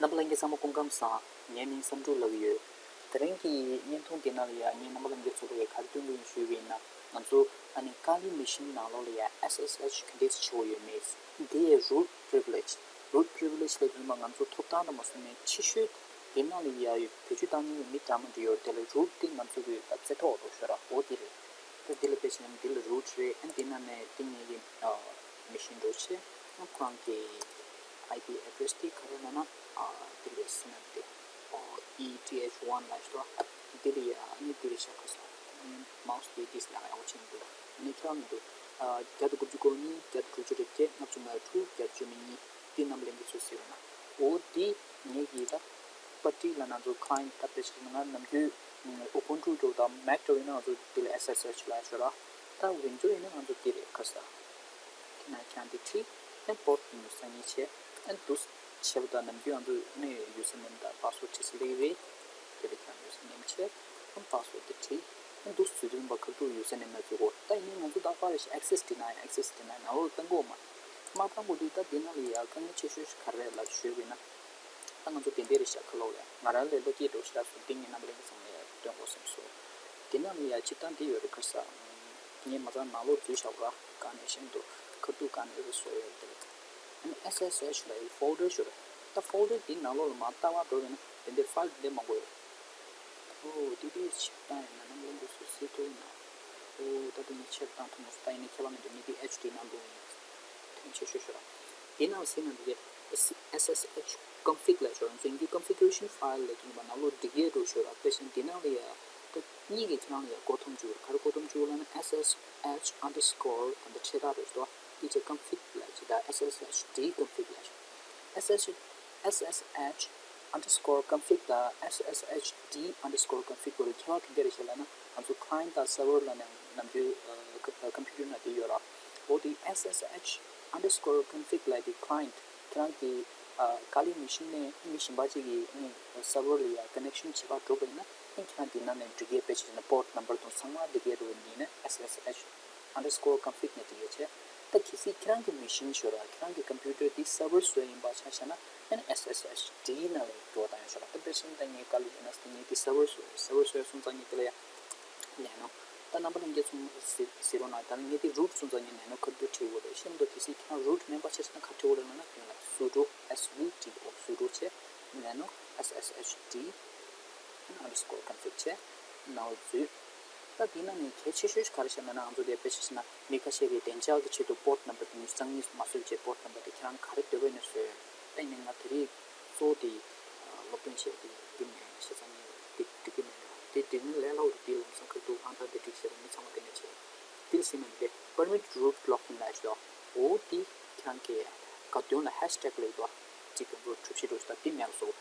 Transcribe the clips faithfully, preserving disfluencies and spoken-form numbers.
རྣམ་པ་ལྷན་རྒྱས་ཚང་མ་སྐུ་ཁམས་བཟང་། ངའི་མིང་བསམ་འགྲུབ་ལགས་ཡོད། དེ་རིང་གི་བརྙན་ཐུང་འདི་ནང་ལ་ཡང་ངས་རྣམ་པ་ལྷན་རྒྱས་ཚོ་ལ་ཡང་ག་རེ་སྟོན་གྱི་ཡིན་ཞུས་པ་ཡིན་ན། ང་ཚོ་ཨ་ནི་Kali machine ནང་ལོགས་ལ་ཡང་S S H ག་འདྲས་བྱེད་དགོས་ཡོད་མེད། འདི་ཡི་root privilege། root privilege ལབ་དུས་ང་ཚོ་ཐོབ་ཐང་དང་མ་སོང་ནས་ཕྱི་བཤོལ་འདི་ནང་ལ་ཡང་བེད་སྤྱོད་བཏང་མཁན་གྱི་མི་འདྲ་མི་འདྲ་ཡོད་རེད། དེ་ལ་root འདི་ང་ཚོ་གི་ད་རྩེ་ཐོག་ཏུ་ཤོར་ར། འོ་འདི་རེད། ད་འདི་ལ་དཔེ་བྱས་ན་འདི་ལ་root རེད། ཨ་འདི་ནང་ནས་འདི་ངེད་ཀྱི་ཨ་machine འགྲོ་བྱས། ཨ་ཁོ་རང་གི་I P address དེ་ག་རེ་ལབ་ན་ཨ་འདི་ལ་ཟེར་ན་འདི་ཨོ་E T H one ལབ་ཤོག་འདི་ལ་ཡ་ཨ་ནི་འདི་རེད་ཤག་ཁ་སང་ཨ་ནི་mouse དེ་འདི་ལ་ཡག་པོ་བྱས་ནས་འདུག་ཨ་ནི་ཁྱད་པར་མི་འདུག་ཨ་བརྒྱ་དང་དགུ་བཅུ་གོ་གཉིས། བརྒྱ་དང་དྲུག་ཅུ་རེ་བརྒྱད། ལྔ་བཅུ་ང་དྲུག། བརྒྱད་ཅུ་མེད་གཉིས། འདི་རྣམ་པ་ལྷན་རྒྱས་ཚོས་གཟིགས་རོགས་གནང་། འོ་འདི་ངེད་ཀྱི་ད་པར་ཊི་ལ་ང་ཚོ་client ད་དཔེ་བྱས་ན་ང་ནམ་རྒྱུན་Ubuntu འདྲ་བོ་དང་Mac འདྲ་བོ་ཡིན་ན་ང་ཚོ་འདི་ལ་S S H ལབ་ཤོག་ར། ད་Windows ཡིན་ན་ང་ཚོ་འདི་རེད་ཁ་སང་། དེ་ནས་ཁྱེད་རང་འདི་བྲིས། ཨན་port དེ་ཉིད་སང་ཉིན་བྱས། ཨན་འདུག་བྱས་པ་དང་ནམ་རྒྱུན་ང་ཚོ་ནི་username དང་password བྲིས་ས་ལེགས་རེད། དེ་ལ་ཁྱེད་རང་username བྱས། ཨན་password དེ་བྲིས། ཨན་འདུག་ཚུལ་དུ་ཡིན་པ་ཁ་ཐུག་username ལ་འཛུལ་གོ་ད་ཡིན་ན་ང་ཚོ་ད་ག་རེ་access deny access deny ནང་ལོགས་བཏང་གོ་མ། མ་བཏང་གོ་དུས་ད་འདི་ནང་ལ་ཡ་དཀའ་ངལ་ཆེ་ཤོས་ཤིག་ག་རེ་རེད་ལབ་ཞུས་པ་ཡིན་ན། ད་ང་ཚོ་དེ་འདྲའི་རེད་ཤག་ཁ་ལོག་ལ་ང་རང་ལས་བློ་སྐྱེད་འགྲོ་ཤག་སུ་ཏིང་ངེ་རྣམ་པ་ལྷན་རྒྱས་ཚང་མ་ལ་སྟོན་དགོས་བསམ་སོང་། དེ་ནང་ལ་ཡ་སྤྱིར་བཏང་འདི་ཡོད་རེད་ཁ་སང་། ངས་མ་ཚང་ནང་ལོགས་འཛུལ་བཞག་པ་ར་གང་ནས་ཤེས་འདུག་ཁ་ཐུག་གང་ནས་རེད་བཟོ་ཡོད་རེད། ཨ་ནི་S S H ལ་ཡི་folder ཞུ་རེད། ད་folder འདི་ནང་ལོགས་ལ་མ་ལྟ་བ་འགྲོ་བས་ན་དེ་འདྲའི་file འདི་མང་པོ་ཡོད། ཨོ་དེ་དུས་ཕྱིར་བཏང་ཡིན་ན་རྣམ་པ་ལྷན་རྒྱས་ཚོས་གཟིགས་ཐུབ་ན། ཨོ་ད་དུང་ངས་ཕྱིར་བཏང་ཐུབ་མ་སོང་། ད་ཡིན་ན་ཁྱད་པར་མི་འདུག་ངས་འདི་H D ནང་འགྲོ་ཡིན། དོན་ཆེ་ཤོས་ཤོད་ར། དེ་ནང་ཟེར་ན་འདི་གའི་S S H config ལབ་ཤོད་ར། ང་ཚོ་ཡིན་གྱི་configuration file ལབ་ཀྱི་ཡིན་པ་ནང་ལོགས་འདི་གའི་འགྲོ་ཤོད་ར། དཔེ་བཞིན་འདི་ནང་ལ་ཡ་ད་གཉིས་ཀྱི་ཁྱེད་རང་ལ་ཡ་བཀོད་ཐུབ་འཇུག་ག་རེ་བཀོད་ཐུབ་འཇུག་ལབ་ན་S S H underscore ད་ལྟ་ཕྲད་ར་རེད་དོ། དེ་རྗེས་config ལབ་ཅིག་ད་S S H D config ལབ་ཤོད། S S H S S H underscore config དང་S S H D underscore config བར་ཁྱད་པར་ག་འདྲ་རེད་ཤག་ལབ་ན། ང་ཚོ་client དང་server ལབ་ནས་ནམ་རྒྱུན་ཨ་ཀ- ཨ་computer ནང་དེ་ཡོད་ར། འོ་དེ་S S H underscore config ལབ་དེ་client ཁྱེད་རང་གི་ཨ་Kali machine ནས་མི་གཞན་པ་ཅིག་གི་ཨ་ནི་server ལ་ཡ་connection བྱེད་པར་འགྲོ་དགོས་ན་ཨ་ཁྱེད་རང་དེ་ནང་ནས་འགྲིག་གི་དཔེ་ཆ་བྱས་ན་port number དང་ཚང་མ་འགྲིག་གི་འགྲོ་བ་ཡིན་ན་S S H underscore config ནས་འགྲིག་གི་བྱས། ད་གལ་སྲིད་ཁྱེད་རང་གི་machine ཤོད་ར། ཁྱེད་རང་གི་computer དེ་server བཟོས་ཡིན་པ་ཆ་བཞག་ན་ཨ་ནི S S H D ནང་ལ་འགྲོ་བཏང་ཡོད་ཤོད་ར། ད་དཔེ་བཞིན་ད་ངས་Kali Linux དེ་ངས་དེ་server བཟོས། server བཟོས་སོང་ཙང་ངས་དེ་ལ་ཡ་nano ད་རྣམ་པ་ལྷན་རྒྱས་ཚོ་ཟེར་ཟེར་རོགས་གནང་། ད་ངས་དེ་root སོང་ཙང་ངས་nano ཁ་ཐུག་བྲིས་དགོས་རེད། ཤེས་མི་འདུག་གལ་སྲིད་ཁྱེད་རང་root མེད་པ་ཆ་བཞག་ན་ག་རེ་བྲིས་དགོས་རེད་ལབ་ན་དོན་ལ་sudo S U D O sudo བྱས་nano S S H D underscore config བྱས་ནང་ལ་འཛུལ། ད་དེ་ནང་ནས་གལ་ཆེ་ཤོས་ག་རེ་བཤད་ན་ང་ཚོ་དེ་དཔེ་ཆ་བཞག་ན་མི་ཁ་ཤས་ཀྱིས་བདེ་འཇགས་ཀྱི་ཆེད་དུ་port number དེ་ཉིད་གཙང་ཉིད་མ་བཟོས་བྱས་port number དེ་ཁྱེད་རང་ག་རེ་འདོད་པ་ཡིན་ན་བཟོས་ཡོད། ད་ཡིན་ནའི་ང་དེ་རིང་གཙོ་བོ་དེ་སློབ་སྟོན་བྱས་དེ་འདི་མེད་བྱས་ཙང་ངས་དེ་འགྲིག་གི་མེད་འགྲོ། དེ་འགྲིག་ན་ལས་སླ་པོ་རེད། དེ་ལམ་སང་ཁ་ཐུག་ཨང་རྟགས་དེ་འགྲིག་བྱས་ཙང་མི་ཚང་མ་དེ་ནས་བྱས། དེ་ལ་ཟེར་ན་འདི་permit root login ལབ་ཤོག་འོ་དེ་ཁྱེད་རང་གི་ག་དོན་ལ་hashtag ལབ་འདུག་གཅིག་གམ་གྲུ་བཞི་འགྲོ་ཤོག་ད་དེ་མེད་པ་བཟོ།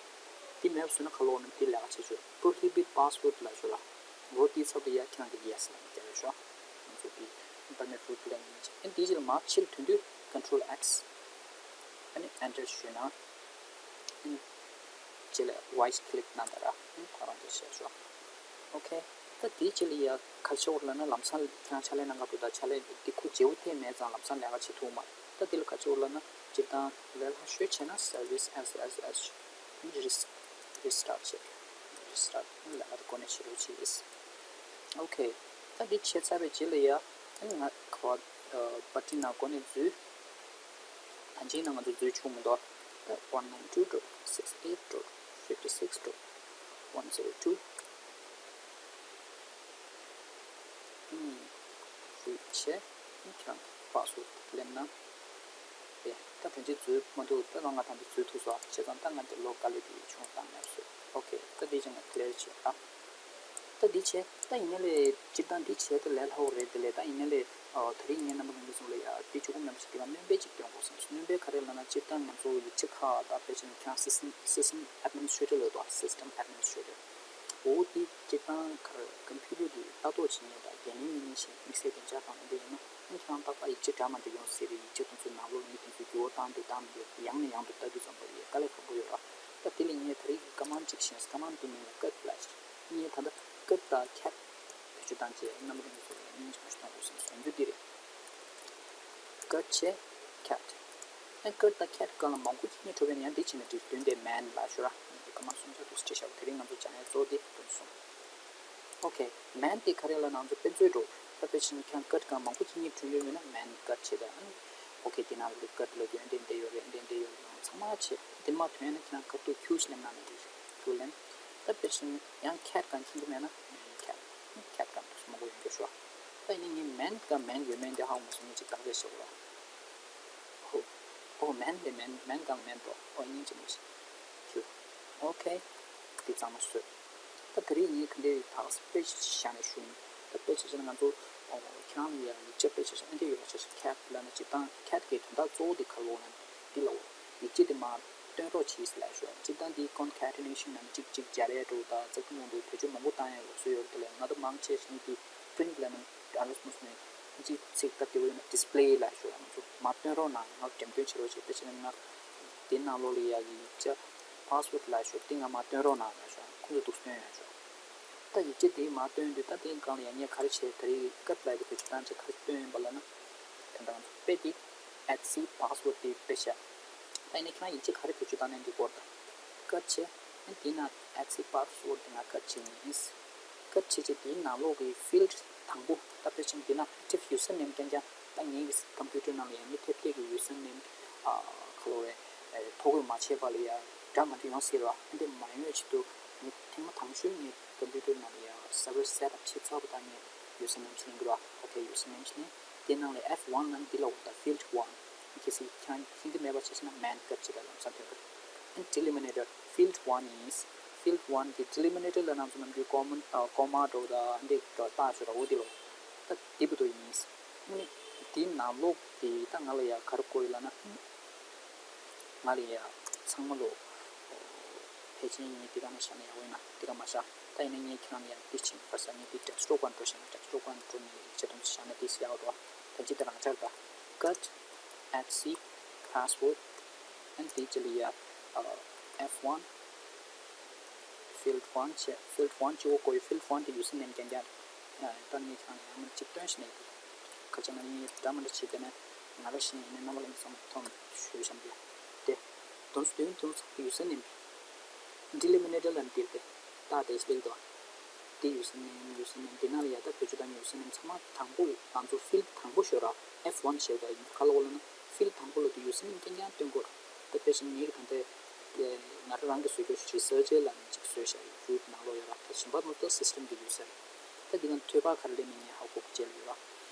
དེ་མེད་པ་བཟོས་ན་ག་ལོག་ན་དེ་ལས་ཀ་བྱེད་ཆོག prohibit password ལབ་ཤོག་ལ། འོ་དེའི་ཚབ་ཏུ་ཡ་ཁྱེད་རང་གི་yes ལབ་ནས་བསྡད་རོགས་ཤོག་ང་ཚོ་དེ་internet root ལ་ཡིན་ཅིག་ཨན་དེའི་རྗེས་ལ་མར་ཕྱིར་ཐོན་དུས་control X ཨ་ནི་enter ཞུས་ན། ཨན་རྗེས་ལ་right click གནང་དང་ར་ཨན་ཁོ་རང་དེ་བྱས་ཤོག okay ད་དེའི་རྗེས་ལ་ཡ་ག་རེ་བྱེད་དགོས་ལབ་ན་ལམ་སང་ཁྱེད་རང་ཕྱག་ལས་གནང་ག་འདུག་ད་ཕྱག་ལས་དེ་ཁོ་བརྗེ་པོ་ཐེབས་མེད་ཙང་ལམ་སང་ལས་ཀ་བྱེད་ཐུབ་མ་རེད། ད་དེ་ལ་ག་རེ་བྱེད་དགོས་ལབ་ན་སྤྱིར་བཏང་ལས་སླ་ཤོས་བྱས་ན་service S S H ཨན་rest- restart བྱེད། restart ལས་ཀ་དེ་འགོ་ནས་བྱེད་རོགས་བྱེད། okay ད་འདི་བྱས་ཚར་བའི་རྗེས་ལ་ཡ་ཨ་ནི་ང་ག་བ་པར་ཊི་ནང་འགོ་ནས་འཛུལ། ད་ཅིའི་ནང་ང་ཚོ་འཛུལ་ཆོག་མི་འདུག་ད་one nine two dot six eight dot fifty six dot one zero two ཨུམ། རེད་བྱས། ཁྱེད་རང་པགས་སུ་སླེབས་ན། རེད། ད་ཐམས་ཅད་འཛུལ་མ་ཐུབ། ད་ང་ཐམས་ཅད་འཛུལ་ཐུབ་སོང་། བྱས་ཙང་ད་ང་འདི་ལོག་དཀའ་ལས་དེ་བྱུང་བཏང་མེད་སོང་། okay ད་འདི་ཅིག་ང་clear བྱེད་ཨ། ད་འདི་བྱས་ད་ཡིན་ནའི་ལས་སྤྱིར་བཏང་འདི་བྱས་ད་ལས་སླ་པོ་རེད། དེ་ལས་ད་ཡིན་ནའི་ལས་ཨ་ད་རིང་ངས་རྣམ་པ་ལྷན་རྒྱས་ཚོ་ལ་ཡ་འདི་གཅིག་པོ་མིན་པ་ཞིག་དེ་ག་སྣོན་པ་ཅིག་སྟོན་དགོས་བསམ་སོང་། སྣོན་པ་ག་རེ་ལབ་ན་སྤྱིར་བཏང་ང་ཚོ་ཡིག་ཆ་ཁག་ད་དཔེ་བྱས་ན་ཁྱེད་རང་system system administrator ལབ་འདུག system administrator འོ་དེ་སྤྱིར་བཏང་ག་རེ་computer གི་ལྟ་རྟོག་བྱེད་མཁན་དང་འགན་ལེན་ཡིན་མཁན་ཞིག་དམིགས་བསལ་བདེ་འཇགས་དང་འདི་ཡིན་ན་ཨ་ཁྱེད་རང་ཏག་ཏག་ཡིག་ཆ་འདྲ་མི་འདྲ་ཡོང་སྲིད་རེད། ཡིག་ཆ་དེ་ཚོ་ནང་ལོགས་ལ་མི་དེ་ཚོས་འགྱུར་བ་བཏང་འདི་བཏང་འདི་ཡང་ནས་ཡང་དུ་ལྟ་དུས་ཙམ་པ་ལ་ཡ་དཀའ་ལས་ཁག་པོ་ཡོད་ར། ད་དེ་ལ་ངས་ད་རེས་ཀྱི་command གཅིག་ཤེས། command དེ་མིང་ལ་cut ལབ་ཤག་ངས་ད་ལྟ་cut དང་cat བེད་སྤྱོད་བཏང་བྱས་རྣམ་པ་ལྷན་རྒྱས་ཚོ་ལ་ཡ་མིང་ཞིག་གཏོང་དགོས་བསམ་སོང་། དེ་རེད། cut བྱས་cat ཨ་ཀཊ་དང་ཁེཊ་སྒང་ལ་མང་པོ་ཅིག་རྙེད་ཐུབ་པ་ཡིན་ན་ཡང་འདི་བྱས་ན་འགྲིག་དོན་དེ་མེན་ལབ་ཞུ་ར། འདི་སྐར་མ་སུམ་ཅུ་དུ་སྤྲད་བཞག་དེ་རིང་ང་ཚོ་སྦྱང་ཡ་གཙོ་བོ་དེ་དོན་གསུམ། ཨོ་ཁེ། མེན་དེ་ག་རེ་ལབ་ན་ང་ཚོ་དཔེ་མཛོད་འགྲོ། ད་དཔེ་བྱས་ན་ཁྱེད་རང་ཀཊ་སྒང་མང་པོ་ཅིག་རྙེད་ཐུབ་ཡོད་ཡོད་ན་མེན་ཀཊ་བྱེད་ད། ཨ་ནི་ཨོ་ཁེ་དེ་ནང་ལ་ཀཊ་ལབ་དུས་ཨ་འདི་འདི་ཡོད་རེད། ཨ་འདི་འདི་ཡོད་རེད། ཚང་མ་བྱེད། དེ་མ་ཐོན་ཡ་ན་ཁྱེད་རང་ཀ་ཏུ་ཁྱུ་ཞིག་ལེན་ན་ནི་འགྲིག་ཁྱུ་ལེན། ད་དཔེ་བྱས་ན་ཡང་ཁེཊ་སྒང་མཁྱེན་གྱི་མེད་ན་མེན་ཁེཊ། ཁེཊ་སྒང་དུ་མང་པོ་ཡོད་འགྲོ་ཞུ་བ། ད་ཡིན་ན་ངས་མེན་སྒང་མེན་ཡོད་མེད་འདི་ཧ་གོ་མ་སོང་། ངས་ཅིག་བརྟག་དཔྱད་བྱེད་དགོས་ར། ཧོ། ཨོ་མེན་དེ་མེན་མེན་སྒང་མེན་འགྲོ། ཨོ་སྙིང་རྗེ་མོ་ཞིག་ཁྱུ། ཨོ་ཁེ། འདི་གཙང་མ་བཟོས། ད་དེ་རིང་ངས་ག་འདྲའི་དག་ས་དཔེ་ཆ་ཞིག་བཞག་ནས་ཞུ་ཡིན། ད་དཔེ་ཆ་ཞིག་ན་ང་ཚོ་ཨོ་ཁྱེད་རང་ལ་ཡང་ཡིག་ཆ་དཔེ་ཆ་ཞིག་ཨ་འདྲ་ཡོད་པ་ཆ་ཞིག་ཁེཊ་ལབ་ན་སྤྱིར་བཏང་ཁེཊ་གི་དོན་དག་གཙོ་བོ་འདི་ག་རེ་ལབ་ན་འདི་ལབ། ཡིག་ཆ་འདི་མར་སྟོན་རོགས་གྱིས་ལབ་ཞུ། སྤྱིར་བཏང་འདི་ཀོན་ཁེ་ཊི་ནེ་ཤན་ལབ་ན་གཅིག་གཅིག་སྦྱར་ཡས་འདྲ་བོ་དང་ཙག་ཙིག་མང་འདུག་བེད་སྤྱོད་མང་པོ་བཏང་ཡས་ལུགས་སྲོལ་ཡོད་རེད། དེ་ལས་ང་ཚོ་མང་ཆེ་ཤིང་འདི་པི་རིན་ཊི་ལབ་ན་ཨ་རིས་མོ་སི་ནས་གཅིག་ཚིག་སྟབས་བདེ་པོ་ཡོད་ན་ཌིས་པི་ལེ་ལབ་ཞུ། ང་ཚོ་མར་སྟོན་རོགས་གནང་། ང་འགྲེམས་སྟོན་བྱེད་རོགས་བྱེད། དཔེ་བྱས་ན་ང་འདི་ནང་ལོགས་ལ་ཡག་གི་ཡིག་ཆ་པ་སི་ཝར་ཌི་ལབ་ཞུ། འདི་ང་མར་སྟོན་རོགས་གནང་ལབ་ཞུ། ཁོང་ཚོས་འདུག་སྟོན་ཡོད་ཞུ། ད་ཡིག་ཆ་འདི་མར་སྟོན་དུས་ད་འདི་སྒང་ལ་ཡང་ངས་ག་རེ་བྱས། ད་རེས་ཀཊ་ལབ་དེ་བེད་སྤྱོད་བཏང་བྱས་ག་རེ་སྟོན་ཡིན་པ་ལབ་ན། དེ་འདྲ་ང་ཚོ་དཔེ་འདི་ཨེཆ་སི་པ་སི་ཝར་ཌི་འདི་དཔེ་བཞག་ད་ཡིན་ན་ཁྱེད་རང་ཡིག་ཆ་ག་རེ་བེད་སྤྱོད་བཏང་ནའི་འགྲིག་གི་རེད། ད་ཀཊ་བྱས། ཨ་འདི་ན་ཨེཆ་སི་པ་སི་ཝར་ཌི་འདི་ང་ཀཊ་བྱེད་ཀྱི་ཡིན། ཀཊ་བྱས་རྗེས་འདིའི་ནང་ལོགས་ཀྱི་ཕིལ་ཌི་དང་པོ། ད་དཔེ་བྱས་ན་འདི་ན་ཨེག་ཊིབ་ཡུ་ཟར་ནེམ་རྐྱང་རྐྱང་། ད་ངའི་ཀམ་པུ་ཊར་ནང་ལ་ཡང་མི་ཐེབས་ཐེབས་ཀྱི་ཡུ་ཟར་ནེམ་ཨ་ག་ལབ་རེད། ཨེ་ཐོ་འགོད་མ་བྱས་པ་ལ་ཡང་འདྲ་མི་འདྲ་ཡོང་སྲིད་ར། ཨ་འདི་མ་ཡོང་ཡ་ཆེད་དུ་ངས་ཐེངས་མ་དང་པོ་ཞུ་ངའི་ཀམ་པུ་ཊར་ནང་ལ་ཡང་སར་ཝར་སེ་ཊི་ཨབ་བྱས་ཚར་བ་དང་ངས་ཡུ་ཟར་ནེམ་ཞིག་ལེན་གྱི་ར། ཨོ་ཁེ། ཡུ་ཟར་ནེམ་ཞིག་ལེན། དེ་ནང་ལ་ཨེཕ་ཝན་ལབ་ན་འདི་ལ་འོ་ད་ཕིལ་ཌི་ཝན། གལ་སྲིད་ཁྱེད་རང་ཤེས་ཀྱི་མེད་པ་བྱས་ན་མེན་ཀཊ་ཅིག་ལ་ལམ་སང་ཐོན་གི་རེད། ཨ་ཌི་ལི་མི་ནེ་ཊར་ཕིལ་ཌི་ཝན་ཡིན། ཕིལ་ཌི་ཝན་གྱི་ཌི་ལི་མི་ནེ་ཊར་ལ་ང་ཚོ་ནམ་རྒྱུན་ཀོ་མ་ཨ་ཀོ་མ་འདྲ་བོ་དང་འདི་འདྲ་བཏགས་ཞོར་འོ་འདི་ལོ། ད་འདི་བུ་དོ་ཡིན། ཨ་ནི་འདི་ནང་ལོགས་ཀྱི་ད་ང་ལ་ཡ་ག་རེ་བཀོད་ཡོད་ལབ་ན། ང་ལ་ཡ་ཚང་མ་ལོ། ཕལ་ཆེར་ངས་འདི་ག་ནས་བཞག་ན་ཡག་པོ་ཡིན་ན་འདི་ག་མ་བཞག་ད་ཡིན་ན་ངས་ཁྱེད་རང་ལ་ཡ་འདི་བྱིན་པར་ས་ངས་འདི་ཌེ་སི་ཊོབ་སྒང་འགྲོ་བཞག་ན་ཌེ་སི་ཊོབ་སྒང་འགྲོ་ནས་ཡིག་ཆ་དེ་ཚོ་བཞག་ན་འདི་ཡག་པོ་འདུག་ད་ཅི་ད་རང་འཇགས་ད། ཀཊ་ཨེཆ་སི་པ་སི་ཝར་ཌི། ཨ་ནི་འདི་ཅི་ལ་ཡ་ཨེཕ་ཝན། ཕིལ་ཌི་ཝན་བྱས། ཕིལ་ཌི་ཝན་གཅིག་པོ་བཀོད་ཡོད། ཕིལ་ཌི་ཝན་དེ་ཡུ་ཟར་ནེམ་རྐྱང་རྐྱང་རེད། ད་ངས་ཁྱེད་རང་ལ་ཡང་མིན་གཅིག་སྟོན་ཞིག་ནས་ཡིན། ཁ་ཅིག་ན་ངས་འདྲ་མི་འདྲ་བྱས་པས་ན་ང་རང་བཞིན་ཡིན་ན་རྣམ་པ་ལྷན་རྒྱས་ཚང་མ་མཐོང་ཞུས་བཞག་པ་རེད། དེ་དོན་དུ་དོན་དུ་ཡུ་ཟར་ནེམ་ཌི་ལི་མི་ནེ་ཊར་ལབ་འདིར་དེ་ཏག་དེ་སླེབས་འདུག་དེ་ཡུ་ཟར་ནེམ་ཡུ་ཟར་ནེམ་འདི་ནང་ལ་ཡ་ད་བེད་སྤྱོད་བཏང་མཁན་ཡུ་ཟར་ནེམ་ཚང་མ་དང་པོ་ང་ཚོ་ཕིལ་དང་པོ་ཤོད་ར། ཨེཕ་ཝན་ཞེས་པ་ཡིན། ག་ལ་འོ་ལབ་ན་ཕིལ་དང་པོ་ལ་དེ་ཡུ་ཟར་ནེམ་རྐྱང་རྐྱང་སྟོན་དགོས་ར། ད་དཔེ་བཞིན་ངེད་ཀྱི་ད་ལྟའི་ང་རང་རང་གི་བཟོ་རྒྱུ་རི་སར་ཆར་ལ་གཅིག་བཟོས་བཞག་ཡུ་ཊུབ་ནང་ལོགས་ཡོད་ར། ད་གཞན་པ་ནོར་ད་སི་སི་ཊེམ་གི་ཡུ་ཟར་རེད། ད་འདི་ག་ཐོད་པ་ག་རེ་ལེན་མིན་ངས་ཧ་གོ་བྱས་ལ་ཡོད་ར།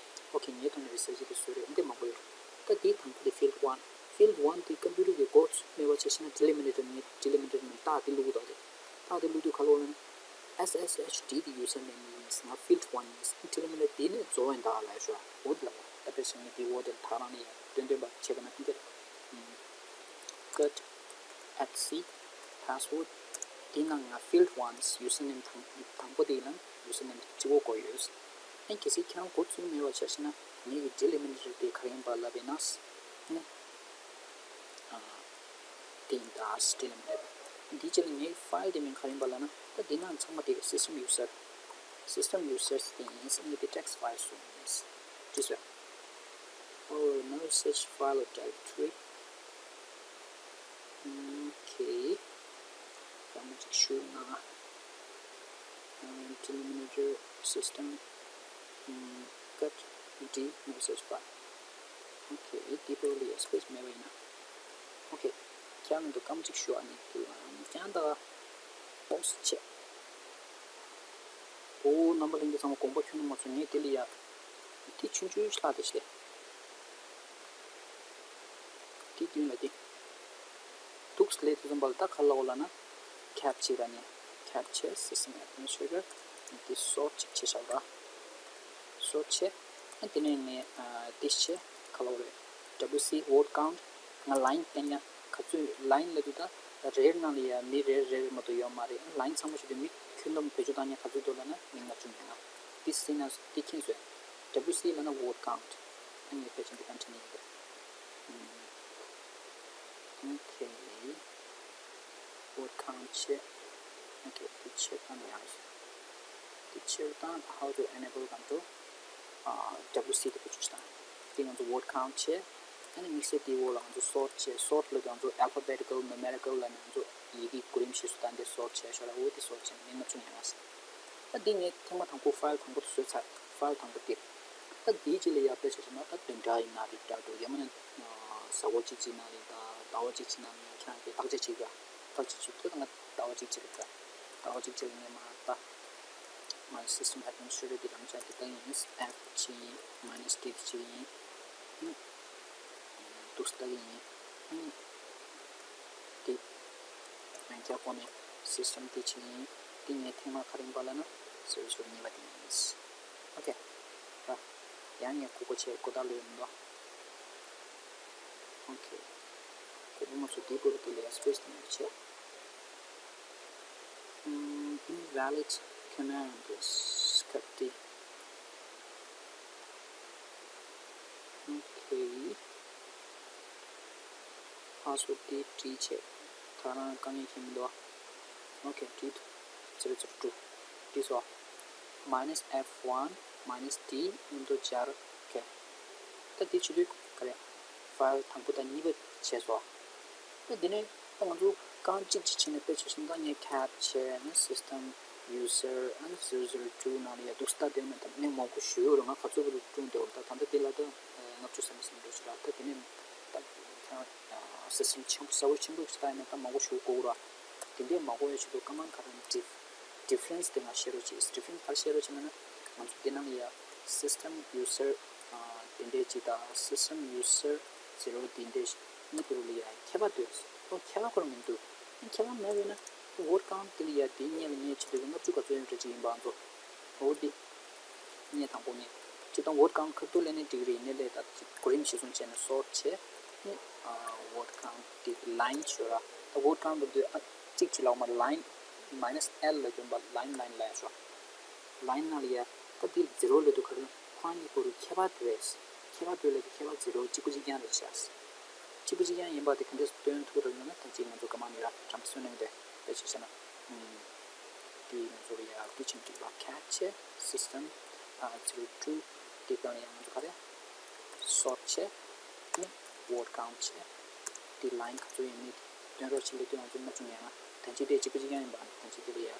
ཨོ་ཁེ། ངའི་ཐོག་ནས་རི་སར་ཆར་དེ་བཟོས་རེད། འདི་མང་པོ་ཡོད་ར། ད་འདིའི་དང་པོ་དེ་ཕིལ་ཌི་ཝན། ཕིལ་ཌི་ཝན་དེ་ཀམ་པུ་ཊར་གི་འགོ་ཚུགས་མེད་པ་བྱས་ཤེ་ན་ཌི་ལི་མི་ནེ་ཊར་ངས་ཌི་ལི་མི་ནེ་ཊར་ནང་ཏག་དེ་བླུགས་འདུག་དེ་ཏག་དེ་བླུགས་དུས་ག་ལ་འོ་ལབ་ན་ཨེས་ཨེས་ཨེཆ་ཌི་དེ་ཡུ་ཟར་ནེམ་ཡིན། ང་ཕིལ་ཌི་ཝན་ཡིན། ཌི་ལི་མི་ནེ་ཊར་དེ་ནས་རྫོགས་ཡིན་ད་ལབ་ཤོག་འོ་དེ་ལ་འོ་ད་དཔེ་བཞག་ན་དེ་འོ་དེ་ལ་ད་རང་ལ་ཡང་སྟོན་སྟོན་པ་བྱས་པ་ན་ཨིན་དེ་རེད། ཀཊ་ཨེཆ་སི་པ་སི་ཝར་ཌི་དེ་ནང་ང་ཕིལ་ཌི་ཝན་ཡུ་ཟར་ནེམ་དང་དང་པོ་དེ་ཡིན་ན་ཡུ་ཟར་ནེམ་གཅིག་པོ་བཀོད་ཡོད། ཨ་གལ་སྲིད་ཁྱེད་རང་འགོ་བཙུགས་མེད་པ་བྱས་ཤེ་ན་ངེད་ཀྱི་ཌི་ལི་མི་ནེ་ཊར་དེ་ག་རེ་ཡིན་པ་ལབ་པ་ཡིན་ན། དེ་ཡིན་ད་ཌི་ལི་མི་ནེ་ཊར། འདིའི་རྗེས་ལ་ངའི་ཕའིལ་དེ་མིང་ག་རེ་ཡིན་པ་ལབ་ན། ད་འདི་ནང་ཚང་མ་དེ་སི་སི་ཊེམ་ཡུ་ཟར། སི་སི་ཊེམ་ཡུ་ཟར་དེ་ཡིན། ངས་དེ་ཊེག་སི་ཕའིལ་བཟོས་ཡིན། འགྲིག་སོང་། Oh, another such file or directory. Okay. ད་མ་གཅིག་ཞུ་ན། ཌི་ལི་མི་ནེ་ཊར་སི་སི་ཊེམ་ཀཊ་ཌི་ནོར་སེརཆ་པ། ཨོ་ཁེ། འདི་པོ་ལ་ཡ་སི་པེ་སི་མེད་པ་ཡིན་ན། ཨོ་ཁེ། ཁྱེད་རང་ཚོ་སྐར་མ་གཅིག་ཞུ་ཨ་ནི་འདི་ལ་ཡང་ད་པོ་སི་ཊི་བྱས། ཨོ་རྣམ་པ་ལྷན་རྒྱས་ཚང་མ་དགོངས་པ་ཁྱོན་ནས་མ་ཚོམ། ངས་འདི་ལ་ཡ་འདི་ཆུང་ཆུང་ཞིག་ལྷག་དེ་ཤེས། འདི་མདུན་ལ་འདི། འདུག་སླེབས་དུས་ཙམ་པ་ལ་ད་ག་ལ་འོ་ལབ་ན། ཁེབ་ཅིག་ར་ནས་ཁེབ་ཆེ་སི་སི་ཊེམ་ཨེཌ་མི་ནི་སི་ཊེ་ཊར་འདི་སོར་ཅིག་བྱས་བཞག་ར། སོར་བྱས། ཨ་དེ་ནས་ངས་ཨ་འདི་བྱས་ག་ལ་འོ་རེད། ཌབ་ལིའུ་སི་ཝར་ཌི་ཀའུནཊ། ང་ལའིན་བསྟན་ཡ་ག་ཚོད་ལའིན་ལབ་དུས་ད་རེར་ནང་ལ་ཡ་མི་རེ་རེ་མ་གཏོགས་ཡོད་མ་རེད། ཨ་ལའིན་ཚང་མ་བྱེད་དུས་མི་ཁྱོན་བསྡོམས་བེད་སྤྱོད་བཏང་ཡ་ག་ཚོད་འདུག་ལབ་ན་མི་ལྔ་བཅུ་ང་ལྔ། འདི་སི་ན་འདི་ཁྱེད་ཚོས་ཌབ་ལིའུ་སི་ལབ་ན་ཝར་ཌི་ཀའུནཊ། ཨ་ངས་ཕལ་ཆེར་འདི་ག་འཕྲིན་ཡིན་གི། ཨོ་ཁེ། ཝར་ཌི་ཀའུནཊ་བྱས། ཨོ་ཁེ། འདི་བྱས་ཙང་ཡག་རེད། འདི་བྱས་ཙང་how to enable གང་འགྲོ། ཨ་ཌབ་ལིའུ་སི་དེ་བེད་སྤྱོད་བཏང་། འདི་ང་ཚོ་ཝར་ཌི་ཀའུནཊ་བྱས། ཨ་ནི་དམིགས་བསལ་དེའི་འོག་ལ་ང་ཚོ་sort་བྱས། sort་ལབ་དུས་ང་ཚོ་alphabetical, numerical་ལབ་ནས་ང་ཚོ་ཡི་གེ་གོ་རིམ་བཞི་སུ་དང་དེ་sort་བྱས་ཤོག་ར། འོ་དེ་sort་བྱས་ནས་ལྔ་བཅུ་ཉེར་ལྔ་ཟེར། ད་འདི་ངས་ཐེངས་མ་དང་པོ་file་དང་པོ་དེ་བཟོས་ཚར། file་དང་པོ་དེ། ད་འདིའི་རྗེས་ལ་ཡར་དཔེ་བྱས་བྱས་ན་ད་བདུན་ཕྲག་ཡིན་ན་རེད་འདྲ་འདུག་ཡང་མིན་ན་གཟའ་འཁོར་གཅིག་གཅིག་ནང་ལ་ཡིན། ད་ཟླ་བ་གཅིག་གཅིག་ནང་ལ་ཡིན། ཁྱེད་རང་གིས་བརྟག་དཔྱད་བྱེད་དགོས། བརྟག་དཔྱད་བྱེད་དུས་ད་ང་ཟླ་བ་གཅིག་གཅིག་རེད་འདྲ། ཟླ་བ་གཅིག་གཅིག་ལ་ངས་མར་ལྟ། ང་system administrator་གི་རང་འཇགས་དེ་ལྟ་ཡིན། F་གཅིག་ཡིན། Minus D་གཅིག་ཡིན། ཨུམ། འདུག་ལྟ་གི་ཡིན། ཨུམ། དེ་ང་རྒྱ་གོ་ནས་system་དེ་གཅིག་ཡིན། དེ་ངས་ཐེངས་མ་ག་རེ་ཡིན་པ་ལབ་ན་zero zero་གཉིས་པ་དེ་ཡིན། Okay། ར། ཡང་ངས་གུག་པ་བྱས། གོ་ད་ལོས་མི་འདུག Okay། གུག་པ་མ་བཟོ་དེའི་སྐོར་དེ་ལ་space་དེ་ནས་བྱས། ཨུམ། invalid command་སྐབས་དེ། Okay། password་དེ་བྲིས་བྱས། ད་རང་དཀའ་ངལ་ཁྱོན་མི་འདུག Okay། བྲིས་འདུག zero zero two། བྲིས་སོ། Minus F one minus D མཉམ་དུ་སྦྱར། Okay། ད་འདི་བྱེད་དུས་ག་རེ། file་དང་པོ་དང་གཉིས་པ་བྱས་སོ། ད་འདི་ནས་ད་ང་ཚོ་རྐང་གཅིག་གཅིག་བྱས་ནས་དཔེ་བྱས་ན་ད་ངས་cat་བྱས། ཨ་system user ཨ་zero zero two་ནང་ལ་ཡ་འདུག་སེ་ལྟ་བསྡད་ན་ད་མི་མང་པོ་ཞིག་ཡོད་རེད། ང་ག་ཚོད་བར་དུ་བསྐྲུན་བསྡད་ཡོད་རེད། ད་ད་ལྟ་འདི་ལ་ད་ལྔ་བཅུ་ཙམ་ཙམ་འགྲོ་ཤི་ར། ད་དེ་ནས་ད་ཁྱེད་རང་system་ཆེན་པོ་server་ཆེན་པོ་ཞིག་ལྟ་ཡིན་ན་ད་མང་པོ་ཞིག་དགོས་ར། དེ་འདྲས་མང་པོ་ཡོད་ཆེད་དུ་command་ག་རེ་ཡིན། diff difference་དེ་ང་བཤད་རོགས་གྱིས། difference་ག་རེ་བཤད་རོགས་གྱིས་ལབ་ན། ང་ཚོ་འདི་ནང་ལ་ཡ་system user་དེ་འདྲས་ཅིག་དང་system user zero་དེ་འདྲས་གཉིས་བར་ལ་ཡ་ཁྱད་པར་འདུག་ཨོ་ཁྱད་པར་ཁོ་རང་མི་འདུག་ཨ་ཁྱད་པར་མེད་པས་ན་word count་དེ་ལ་ཡ་དེ་སྔོན་ལ་ངས་བྱེད་དུས་ལྔ་བཅུ་ག་ཚོད་ཡོད་འདྲ་ཅིག་ཡིན་པ་ང་ཚོ་འོ་དེ། ངས་དང་པོ་ངས་སྤྱིར་བཏང་word count་ཁ་ཐུག་ལེན་ནས་འགྲིག་གི་རེད། ཡིན་ནའི་ལས་ད་གོ་རིམ་གཞིར་བཟུང་བྱས་ནས་sort་བྱས་ནས་word count་དེ་line་ཞོ་ར། ད་word count་འདི་ཨ་གཅིག་གཅིག་ལ་མ་line minus L་ལ་བརྒྱབ་པ་line line་ལ་ཡ་ཞོ། line་ནང་ལ་ཡ་ད་འདི་zero་ལ་དུ་ག་རེ་ཁོ་རང་གཉིས་བར་དུ་ཁྱད་པར་འདུག་གས། ཁྱད་པར་འདུག་ལ་དུ་ཁྱད་པར་zero་གཅིག་པ་གཅིག་རྐྱང་རེད་ཤག་གཅིག་པ་གཅིག་རྐྱང་ཡིན་པ་དེ་ག་འདྲས་སྟོན་ཐུབ་རེད་ལབ་ན། ད་གཅིག་ང་ཚོ་command་ཡོད་ར། བྲམ་ཟེ་བསོད་ནམས་དེ་དཔེ་ཆ་བཤད་ན། དེ་ང་ཚོ་ལ་ཡ་དེ་ཕྱིན་འགྲིག་པ། cat་བྱས་system zero two་དེ་གང་ཡང་ང་ཚོ་ག་རེ་sort་བྱས་ནས་word count་བྱས། དེ་line་ག་ཚོད་ཡིན་མིན་སྟོན་རོགས་བྱེད་ལབ་དུས་ང་ཚོ་ལྔ་བཅུ་ཉེར་ལྔ། ཐམས་ཅད་དེ་གཅིག་པ་གཅིག་རྐྱང་ཡིན་པ། ཐམས་ཅད་དེ་ལ་ཡ་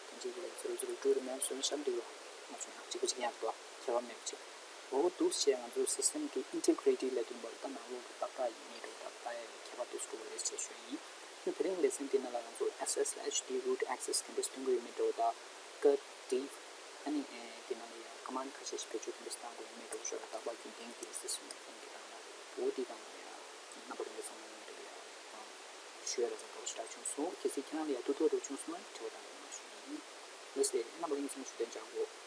ཐམས་ཅད་དེ་ལ་zero zero two་རེ་མེད་བཟོས་ན་ཤར་འགྲིག་པ། ང་ཚོ་ཡང་གཅིག་པ་གཅིག་རྐྱང་རེད་པ། ཁྱད་པར་མེད་པ་ཅིག་འོ་འདུག་བྱས་ང་ཚོ་system་གི་integrity་ལབ་དུས་བར་ད་ནང་ལོགས་ཀྱི་ཏག་ཏག་ཡིན་མིན་རེད། ད་ལྟ་ཡ་གི་ཁྱད་པར་དུ་སུ་རེད་ཅེས་ཞུ་ཡིན། དེ་རིང་lesson་འདི་ནང་ལ་ང་ཚོ S S H་དེ་root access་ག་འདྲས་སྟོན་དགོས་ཡོད་མེད་འདྲ་བོ་དང་། cut diff་ཨ་ནི་ཨེ་དེ་ནང་ལ་ཡང་command་ཁ་ཤས་ཤིག་བེད་སྤྱོད་ག་འདྲས་བཏང་དགོས་ཡོད་མེད་འདྲ་བོ་ཞོར་ལ་རྟག་པར་རྒྱུན་ལྡན་གྱི་system་ནང་གི་སྟེང་ལ་འོ་དེ་སྒང་ལ་ཡང་རྣམ་པ་རིན་པོ་ཚང་མ་ཡིན་འདྲ་བའི་ཡང་ཞུ་ཡ་ར་ཚང་འདྲ་བོ་ཞིག་རག་བྱུང་སོང་། གལ་སྲིད་ཁྱེད་རང་ལ་ཡང་ཐུགས་དོགས་འདྲ་བོ་བྱུང་སོང་ན་དྲི་བ་དང་གདམས་ངག་ཞུ་ཡིན། ལགས་སེ། རྣམ་པ་རིན་པོ་ཚང་མ་ཞུ་དོན་བྱ་དགོས།